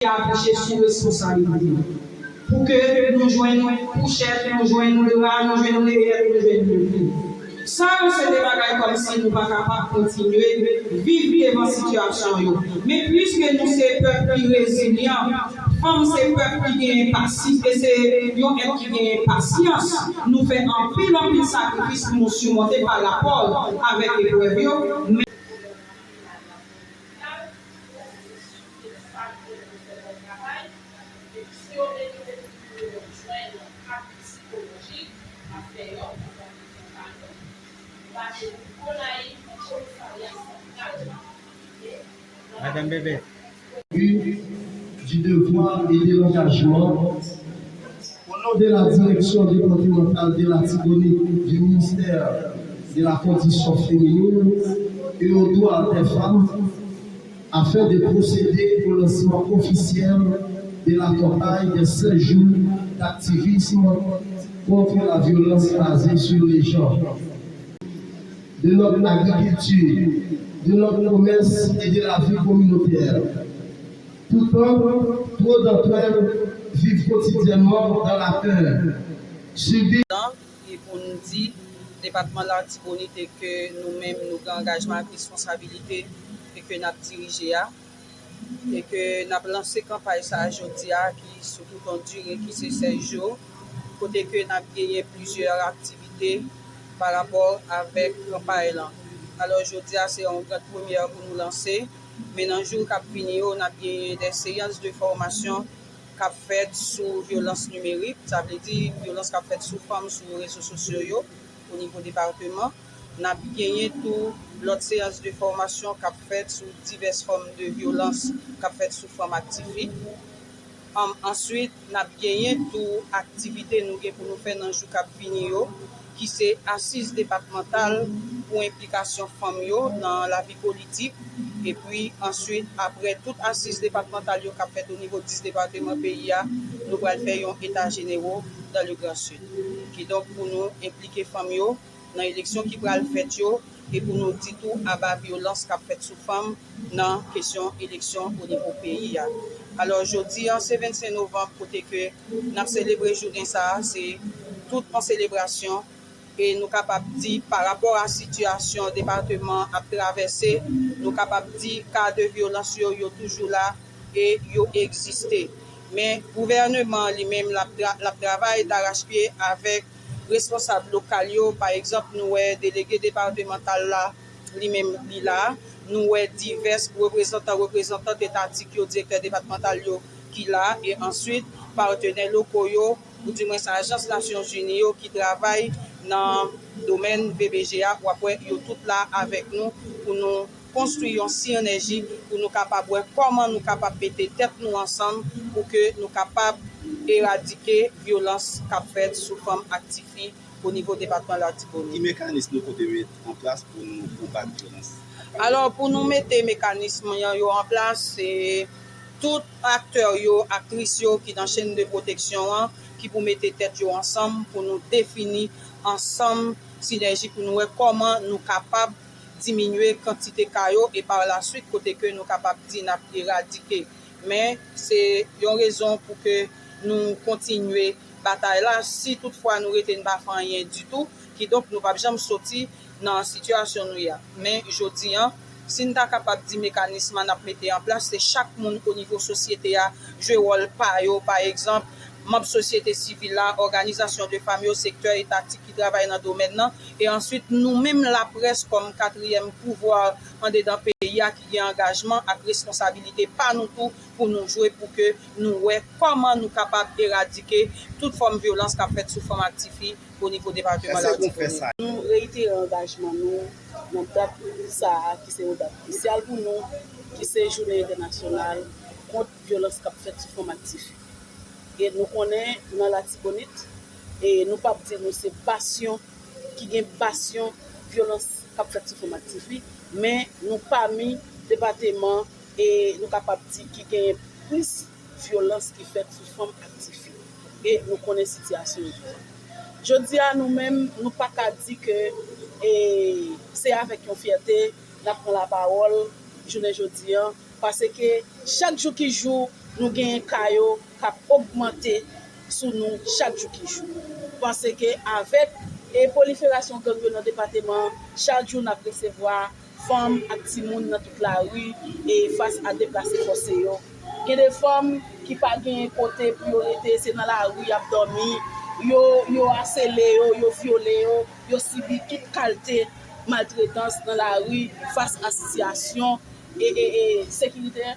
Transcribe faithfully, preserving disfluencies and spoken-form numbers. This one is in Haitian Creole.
ki afiche sou responsabilite. Pou ke nou jwenn kouchèt, nou jwenn dra, nou jwenn leyèt, nou jwenn leve. Sa yo se de bagay kòmsi nou pa kapab kontinye viv devan sitiyasyon yo. Men piske nou se pèp ki rezilyan, fanm se pèp ki genyen pasi-, e se yon èt ki genyen pasyans, nou fè anpil, anpil sakrifis pou nou simonte pa rapò avèk eprèv yo. Men Madanm Bebe. Du devoir et de l'engagement, au nom de la direction départementale de l'Artibonite du ministère de la Condition féminine et aux droits des femmes, afin de procéder au lancement officiel de la campagne des seize jours d'activisme contre la violence basée sur les genres, de notre agriculture, de notre commerce et de la vie communautaire. Pourtant, trop d'entre elles vivent quotidiennement dans la peur, subissent E pou n di depatman Latibonit e ke nou menm nou gen angajman ak responsabilite e ke n ap dirije a, e ke n ap lanse kanpay sa a jodi a ki sou tout yon dire ki se sèz jou, kote ke n ap genyen plizyè aktivite pa rapò avèk kanpay lan. Alò jodi a se yon gran premyè pou nou lanse, men nan jou k ap vini yo n ap genyen de seyans de fòmasyon k ap fèt sou vyolans nimerik, sa vle di vyolans k ap fèt sou fanm sou rezo sosyo yo o nivo depatman. N ap genyen tou lòt seyans de fòmasyon k ap fèt sou divès fòm de vyolans k ap fèt sou fanm ak tifi. Answit, n ap genyen tou aktivite nou gen pou nou fè nan jou k ap vini yo, ki se asiz depatmantal pou enplikasyon fanm yo nan lavi politik. Epi answit, apre tout asiz depatmantal yo k ap fèt o nivo dis depatman peyi a, nou pral fè yon eta jenero dans le Grand Sud. Kidonk, pou nou enplike fanm yo nan eleksyon ki pral fèt yo, e pou nou di tou aba vyolans k ap fèt sou fanm nan kesyon eleksyon o nivo peyi a. Alò, jodi a, se vennsenk novanm, kote ke n ap selebre jounen sa a, se tout yon selebrasyon, e nou kapab di, pa rapò a sitiyasyon depatman ap travèse, nou kapab di ka de vyolans yo, yo toujou la e yo egziste. Men gouvèneman an li menm, l ap tra-, l ap travay darachpye avèk responsab lokal yo. Pa egzanp, nou wè delege depatmantal la, li menm, li la. Nou wè divès reprezantan, reprezantant etatik yo, direktè depatmantal yo ki la. E answit, patenè loko yo, oudimwens ajans Nasyonzini yo ki travay nan domèn V B G a, w ap wè yo tout la avèk nou pou nou konstwi yon sinèji pou nou kapab wè kòman nou kapab mete tèt nou ansanm pou ke nou kapab eradike vyolans k ap fèt sou fanm ak tifi o nivo depatman Latibonit. Ki mekanis nou konte met an plas pou nou konbat vyolans? Alò, pou nou mete mekanis yo an plas, se tout aktè yo, aktris yo ki nan chenn de pwoteksyon an, ki pou mete tèt yo ansanm pou nou defini ansanm sinèji pou nou wè kòman nou kapab diminye kantite ka yo e pa laswit kote ke nou kapab di n ap eradike. Men se yon rezon pou ke nou kontinye batay la. Si toutfwa nou rete n pa fè anyen ditou, kidonk nou p ap janm soti nan sitiyasyon nou ye a. Men jodi a, si n ta kapab di mekanis n ap mete an plas, se chak moun o nivo sosyete a jwe wòl pa yo. Pa egzanp, manm sosyete sivil la, òganizasyon de fanm yo, sektè etatik ki travay nan domèn nan, e answit nou menm laprès kòm katriyèm pouvwa andedan peyi a ki gen angajman ak responsabilite pa nou tou pou nou jwe pou ke nou wè kòman nou kapab eradike tout fòm vyolans k ap fèt sou fanm ak tifi o nivo depatman Latibonit. Nou reyitere angajman nou nan dat sa a ki se yon dat kwisyal pou nou, ki se jounen entènasyonal kont vyolans k ap fèt sou fanm ak tifi. E nou konnen nan Latibonit, e nou p ap di nou se basyon ki gen basyon vyolans k ap fèt sou fanm ak tifi, men nou pami depatman, e nou kapab di ki genyen plis vyolans ki fèt sou fanm ak tifi. E nou konnen sitiyasyon yo. Jodi a, nou menm, nou pa ka di ke, e, se avèk yon fyète n ap pran lapawòl jounen jodi a, paske chak jou ki jou, Nou genyen ka yo k ap ogmante sou nou chak jou ki jou. Paske avèk e pwoliferasyon gang yo nan depatman an, chak jou n ap resevwa fanm ak timoun nan tout lari e fas a deplase fòse yo. Gen de fanm ki pa gen kote pou yo rete, se nan lari y ap dòmi, yo, yo asele yo, yo vyole yo, yo sibi tout kalte maltretans nan lari fas a sitiyasyon e, e, e sekirite.